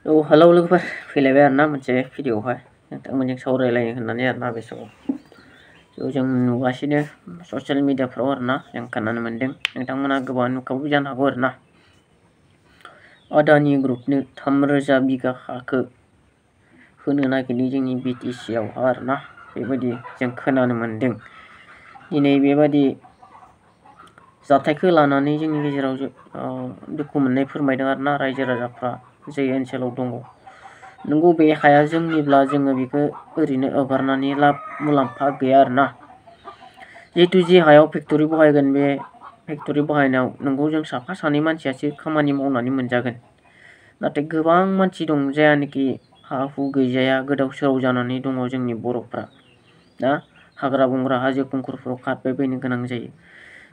Hello लोगोफोर फैलायबाय आरोना मोनसे भिडिअआवहाय नोंथांमोनजों सावरायलायनो होननानै आरोना बे समाव जों नुगासिनो ससियेल मिडियाफ्राव आरोना जों खोनानो मोन्दों नोंथांमोना गोबां नुखाबो जानो हागौ आरोना आदानि ग्रुपनो 3,000 बिगा हाखौ होनो नागिरदों जोंनि BTC आव आरोना बेबायदि जों खोनानो मोन्दों। दिनै बेबायदि जाथायखौ लानानै जोंनि गेजेराव दुखु मोननाय फोरमायदों आरोना रायजो राजाफ्रा जे ओनसोलाव दङ। नंगौ बे हाया जोंनिब्ला जोङो बेखौ ओरैनो हगारनानै लाब मुलाम्फा गैया आरोना। जिहेतु जे हायाव फेक्टरि बहायगोन बे फेक्टरि बहायनायाव नंगौ जों साफा सानै मानसियासो खामानि मावनानै मोनजागोन। नाथाय गोबां मानसि दं जायानोखि हा हु गैजाया गोदाव सोराव जानानै दङ जोंनि बर'फ्रा दा हाग्रा बंग्रा हाजो खुंखुरफ्राव खारबायबायनो गोनां जायो।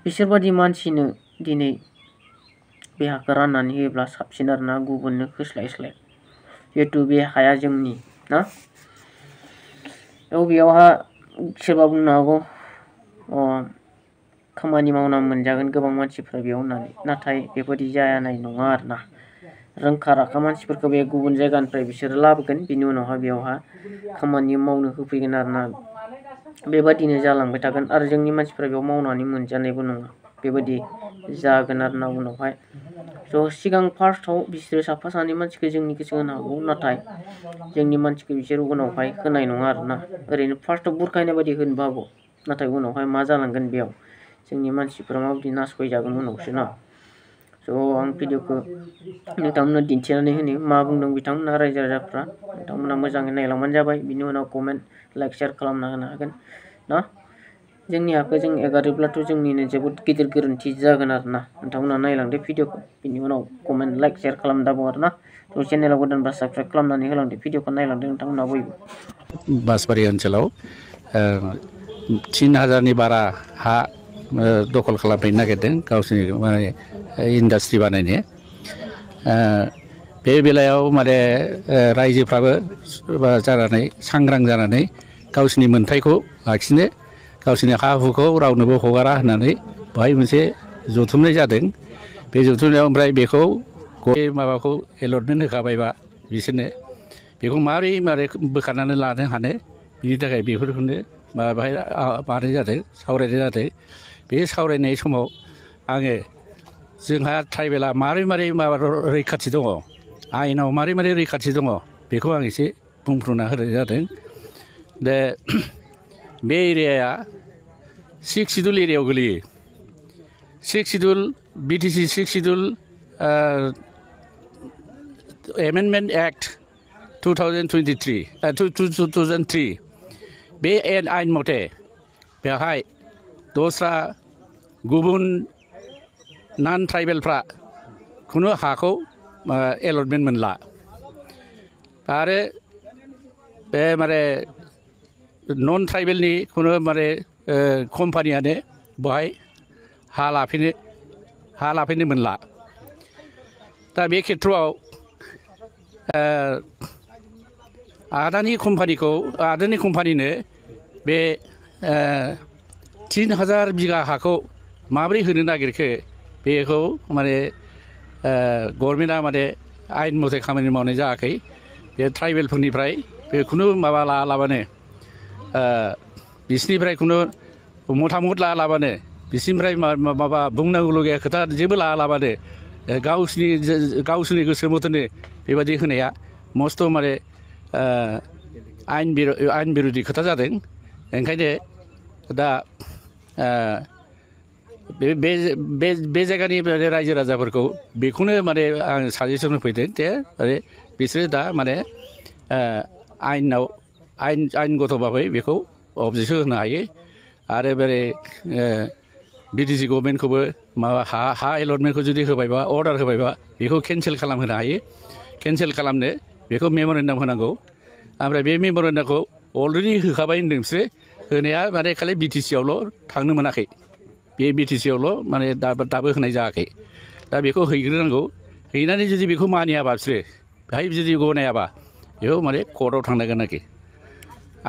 बिसोरबादि मानसिनो दिनै बे हाखौ राननानै होयोब्ला साबसिन आरोना गुबुननो होस्लायस्लाय जिहेतु बे हाया जोंनि ना बेयावहा सोरबा बुंनो हागौ खामानि मावना मोनजागोन गोबां मानसिफ्रा बेयाव होननानै नाथाय बेबायदि जानाय नङा आरोना। रोंखा राखा मानसिफोरखौ बे गुबुन जायगानिफ्राय बिसोरो लाबोगोन बिनि उनावहा बेयावहा खामानि मावनो होफैगोन आरोना बेबादिनो जालांबाय थागोन आरो जोंनि मानसिफ्रा बेयाव मावनानै मोनजानायबो नङा बेबायदि जागोन आरोना उनावहाय सिगां फार्स्टआव बिसोरो साफा सानै मानसिखौ जोंनि गोसो होनो हागौ नाथाय जोंनि मानसिखौ बिसोर उनावहाय होनाय नङा आरोना ओरैनो फार्स्टआव बुरखायनाय बायदि होनोबो हागौ नाथाय उनावहाय मा जालांगोन बेयाव जोंनि मानसिफ्रा माबायदि नासयजागोन उनावसो ना। आं भिडिअखौ नोंथांमोननो दिन्थिनानै होनो मा बुंदों बिथांमोना रायजो राजाफ्रा नोंथांमोना मोजाङै नायलांबानो जाबाय बिनि उनाव कमेन्ट लाइक शेयार खालामना होनो हागोन ना। जोंनि हाखौ जों एगारोब्लाथ' जोंनिनो जोबोद गिदिर गोरोन्थि जागोन आरोना नोंथांमोना नायलांदो भिडिअखौ बिनि उनाव कमेन्ट लाइक शेयार खालामनो दाबाव आरोना चेनेलाव गोदानबा साबस्क्राइब खालामनानै होलांदो भिडिअखौ नायलांदो नोंथांमोना बयबो। बासबारि ओनसोलाव 3,000नि बारा हा दखल खालामफैनो नागिरदों गावसोरनि माने इन्डास्ट्रि बानायनो। बे बेलायाव माने रायजोफ्राबो जानानै सांग्रां जानानै गावसोरनि मोन्थायखौ लाखिनो गावसोरनि हा हुखौ रावनोबो हगारा होननानै बेवहाय मोनसे जथुमनाय जादों। बे जथुमनायाव ओमफ्राय बेखौ माबाखौ एलटमेन्ट होखाबायबा बिसोरनो बेखौ मारै बोखारनानै लानो हानो बिनि थाखाय बेफोरखौनो बाहाय मानाय जादों सावरायनाय जादों। बे सावरायनाय समाव आङो जोंहा ट्राइबेला मारै माबा रैखाथि दङ आयेनाव मारै रैखाथि दङ बेखौ आं एसे बुंफ्रुना होनाय जादों। बे एरियाया 6 सिडुल एरियायाव गोलैयो। 6 schedule BTC 6 schedule amendment act 2003 बे आयेन मथे बेवहाय दस्रा गुबुन नन ट्राइबेलफ्रा खुनु हाखौ एलटमेन्ट मोनला आरो बे माने नन ट्राइबेलनि खुनु माने कम्पानियानो बेवहाय हा लाफैनो मोनला। दा बे खेथ्रआव आदानि कम्पानिनो बे 3,000 बिगा हाखौ माबोरै होनो नागिरखो बेखौ माने गभर्नमेन्टआ माने आयेन मथे खामानि मावनाय जायाखै। बे ट्राइबेलफोरनिफ्राय बे खुनु माबा लायालाबानो बिसिनिफ्राय खुनु मतामत लायालाबानो बिसिनिफ्राय माबा बुंनांगौलगिया खोथा जेबो लायालाबानो गावसोरनि गोसो मथेनो बेबायदि होनाया मस्थ' माने आयेन बिर'धि खोथा जादों। ओंखायनो दा बे जायगानि रायजो राजाफोरखौ बेखौनो माने आं साजेसन होफैदों जे बिसोरो दा माने आयेनगत भाबै बेखौ अबजेक्सन होनो हायो आरो बेरै BTC गभर्नमेन्टखौबो माबा हा एलटमेन्टखौ जुदि होबायबा अर्डार होबायबा बेखौ केन्सेल खालामहोनो हायो। केन्सेल खालामनो बेखौ मेम'रेन्डाम होनांगौ। ओमफ्राय बे मेम'रेन्डामखौ अलरेडि होखाबाय होनदों बिसोरो होनाया माने खालि BTC आवल' थांनो मोनाखै। बे BTC आवल' माने दाबो होनाय जायाखै। दा बेखौ हैग्रोनांगौ हैनानै जुदि बेखौ मानियाबा बिसोरो बेहाय जुदि गनायाबा बेखौ माने कर्टआव थांनांगोन आरोखि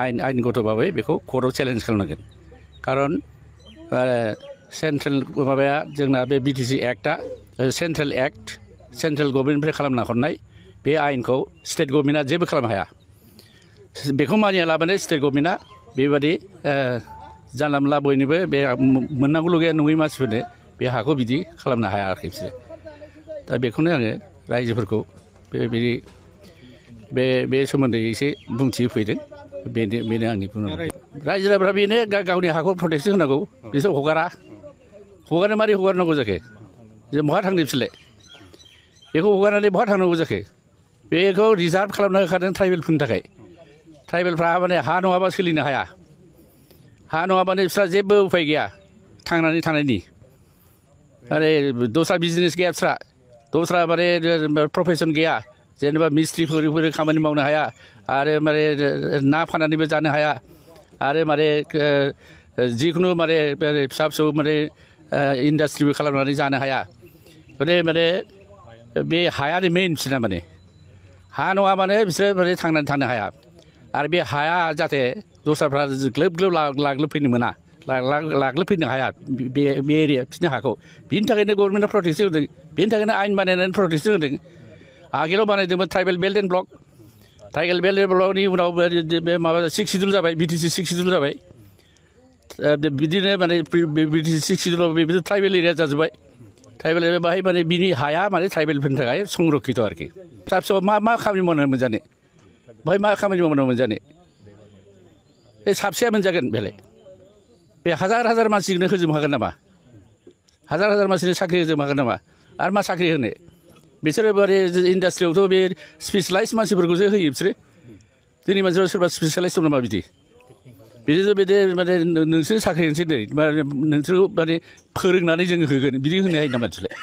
आयेनगत भाबै बेखौ कर्टआव चेलेन्ज खालामनांगोन। खारन सेन्ट्रेल माबाया जोंना बे BTC एक्टआ सेन्ट्रेल एक्ट सेन्ट्रेल गभर्नमेन्टनिफ्राय खालामना हरनाय बे आयेनखौ स्टेट गभर्नमेन्टआ जेबो खालामनो हाया बेखौ मानिया लाबानो स्टेट गभर्नमेन्टआ बेबादि जानला मोनला बयनोबो बे मोननांगौ लुगैया नङै मानसिफोरनो बे हाखौ बिदि खालामनो हाया आरोखि बिसोरो दा बेखौनो आङो रायजोफोरखौ बे सोमोन्दै एसे बुंथि होफैदों बेनो आंनि बुंनांगौ रायजो राजाफ्रा बेनो गावनि हाखौ प्रटेक्सन होनांगौ बिसोर हगारनो मारै हगारनांगौ जाखो जे बहा थांदों बिसोरलाय बेखौ हगारनानै बहा थांनांगौ जाखो बेखौ रिजार्भ खालामना होखादों ट्राइबेलफोरनि थाखाय ट्राइबेलफ्रा माने हा नङाबा सोलिनो हाया हा नङाबानो बिस्रा जेबो उफाय गैया थांनानै थानायनि आरो दस्रा बिजनेस गैया बिस्रा दस्रा माने प्रफेसन गैया जेनेबा मिस्ट्रिफोर खामानि मावनो हाया आरो माने ना फाननानैबो जानो हाया आरो माने जिखुनु माने फिसा फिसौ माने इन्डास्ट्रिबो खालामनानै जानो हाया माने बे हायानो मेइन बिसोरना माने हा नङाबानो बिसोरो माने थांनानै थानो हाया आरो बे हाया जाहाथे दस्राफ्रा ग्लोब ग्लोब लाग्लोबफैनो मोना लाग्लोबफैनो हाया बे एरिया बिसोरनि हाखौ बिनि थाखायनो गभर्नमेन्टआ प्रटेक्सन होदों बिनि थाखायनो आयेन बानायनानै प्रटेक्सन होदों आगोलाव बानायदोंमोन tribal belt and block tribal belt and ब्लकनि उनाव बे माबा 6 सिडुल जाबाय BTC 6 सिडुल जाबाय बिदिनो माने BTC 6 सिडुलाव बेबायदि ट्राइबेल एरिया जाजोब्बाय ट्राइबेल एरिया बाहाय माने बिनि हाया माने ट्राइबेलफोरनि थाखाय संरक्षित आरोखि फिसा फिसौ मा खामानि मावनो मोनजानो बेहाय मा खामानि मावनो मोनजानो बे साबसेया मोनजागोन बेलाय बे हाजार मानसिनो होजोबनो हागोन नामा हाजार मानसिनो साख्रि होजोबनो हागोन नामा आरो मा साख्रि होनो बिसोरो माने इन्डास्ट्रियावथ' बे स्पेसियेलाइज मानसिफोरखौसो होयो बिसोरो जोंनि मानसिफ्रा सोरबा स्पेसियेलाइज दं नामा बिदि माने नोंसोर साख्रि होनोसै नै नोंसोर माने फोरोंनानै जोङो होगोन बिदि होनो हायो नामा बिसोरलाय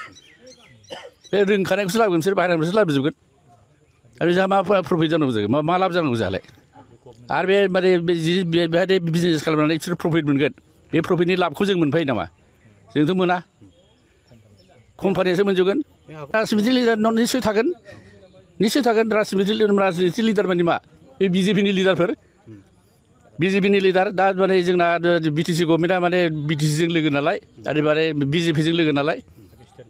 बे रोंखानायखौसो लाबोगोन बिसोर बाहेरानिफ्रायसो लाबोजोबगोन आरो जोंहा मा प्रफिट जानांगौ जागोन मा लाब जानांगौ जोंहालाय आरो बे माने बेहाय बिजनेस खालामनानै बिसोर प्रफिट मोनगोन बे प्रफिटनि लाबखौ जों मोनफायो नामा जोंथ' मोना कम्पानियासो मोनजोबगोन राजनिथि लिडार निस्सय थागोन राजनिथि लिडार माने मा बे BJPनि लिडारफोर BJPनि लिडार दा माने जोंना BTC गभर्नमेन्टआ माने BTCजों लोगो नालाय आरो माने BJPजों लोगो नालाय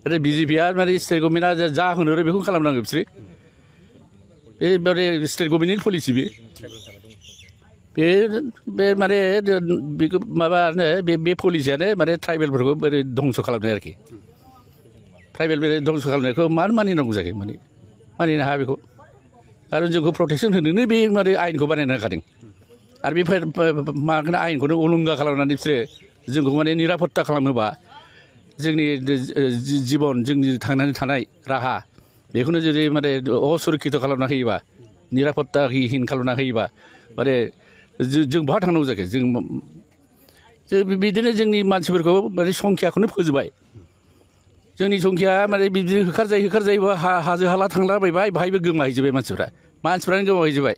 आरो BJPआ माने स्टेट गभर्नमेन्टआ जा होनो बेखौ खालामनांगौ बिसोरो बे माने स्टेट गभर्नमेन्टनि पलिसि बे माने बेखौ माबानो बे पलिसियानो माने ट्राइबेलफोरखौ बोरै धंस' खालामनाय आरोखि ट्राइबेल धंस' खालामनायखौ मानो मानिनांगौ जाखो माने मानिनो हाया बेखौ आरो जोंखौ प्रटेक्सन होनोनो बे माने आयेनखौ बानायना होखादों आरो बे माबाखौनो आयेनखौनो उलुंगा खालामनानै बिसोरो जोंखौ माने निरापत्ता खालामोबा जोंनि जिबन जोंनि थांनानै थानाय राहा बेखौनो जुदि माने असुरक्षित खालामना होयोबा निरापत्ताहीन खालामना होयोबा माने जों बहा थांनांगौ जाखो जों बिदिनो जोंनि मानसिफोरखौ माने संख्याखौनो फोजोबबाय जोंनि संख्या माने बिदिनो होखारजायो हाजो हाला थांलाबायबाय बाहायबो गोमाहैजोब्बाय मानसिफ्रानो गोमाहैजोब्बाय